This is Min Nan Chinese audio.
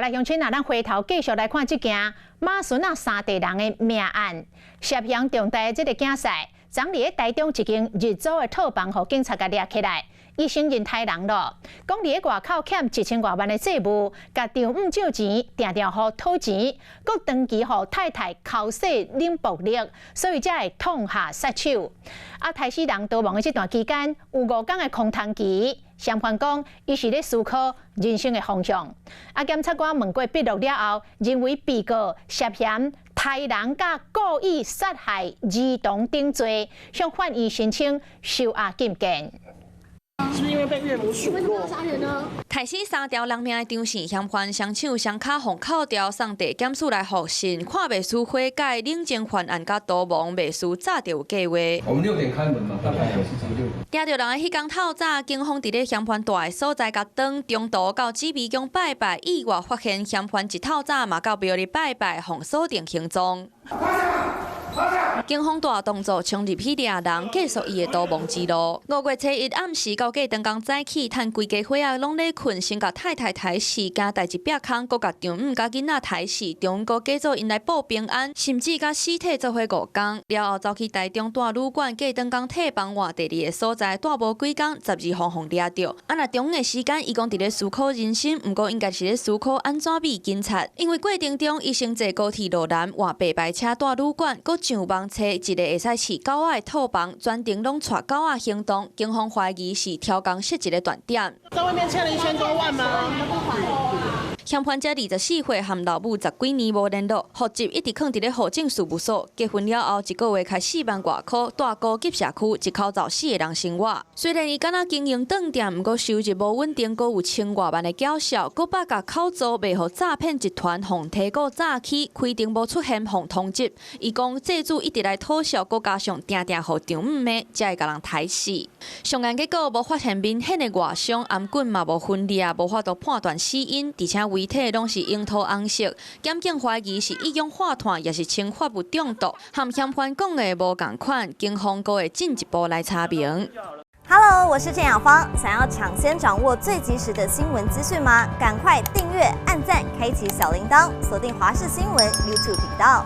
來鄉親啊，咱回頭繼續來看這件馬孫仔三地人的命案，涉嫌重大這个警司，昨佇咧台中一間日租的套房，予警察共掠起來。伊承認刣人咯，講佇咧外口欠一千外萬的債務，共丈母借錢，定定予討錢，閣長期予太太剾洗冷暴力，所以才會痛下殺手。啊，刣死人逃亡的這段期間，有5工的空窗期。嫌犯講，伊是咧思考人生的方向。啊，檢察官問過筆錄了後，認為被告涉嫌刣人佮故意殺害兒童等罪，向法院申請收押禁見。是不是因為被岳母數落？刣死三條人命的張姓嫌犯，雙手雙跤予銬牢，送地檢署來複訊，看袂輸悔改、冷靜犯案佮逃亡，袂輸早就有計劃。我們6點開門嘛，大概是6點。抓著人的彼工透早，警方佇咧嫌犯蹛的所在共擋，中途到紫微宮拜拜，意外發現嫌犯一透早嘛到廟裡拜拜，予鎖定行蹤。警方大動作衝入去掠人，繼續伊的逃亡之路。5月初一暗時到隔頓工早起，趁規家伙仔攏咧睏，先共太太刣死，驚代誌壁空，閣共丈母佮囡仔刣死，丈母閣假做𪜶來報平安，甚至佮屍體做伙5工。了後走去台中蹛旅館，隔頓工退房換第二个所在，蹛無幾工，12號予掠著。啊，若中午的時間，伊講佇咧思考人生，毋過應該是咧思考按怎覕警察。因為過程中，伊先坐高鐵落南，換白牌車蹛旅館，閣上網揣一个會使飼狗仔的套房，全程攏帶狗仔行動，警方懷疑是超工設一个斷點。在外面欠了1000多萬嗎？嫌犯才24歲，和老母十幾年無聯絡，戶籍一直囥佇咧戶政事務所。結婚了後，一个月開4萬外箍，蹛高級社區，一口罩四个人生活。雖然伊敢若經營頓店，毋過收入無穩定，閣有千外萬的繳數，閣捌共扣租賣予詐騙集團，予提股詐欺，開庭無出現，予通緝。伊講債主一直來討數，閣加上定定予丈母罵，才會共人刣死。送驗結果無發現明顯的外傷，頷頸嘛無分裂，無法度判斷死因，而且遺體攏是櫻桃紅色，檢警懷疑是一氧化碳，抑是氰化物中毒，和嫌犯講的無仝款，警方閣會進一步來查明。 Hello，我是鄭雅芳，想要搶先掌握最及時的新聞資訊嗎？趕快訂閱、按讚、開啟小鈴鐺，鎖定華視新聞 YouTube 頻道。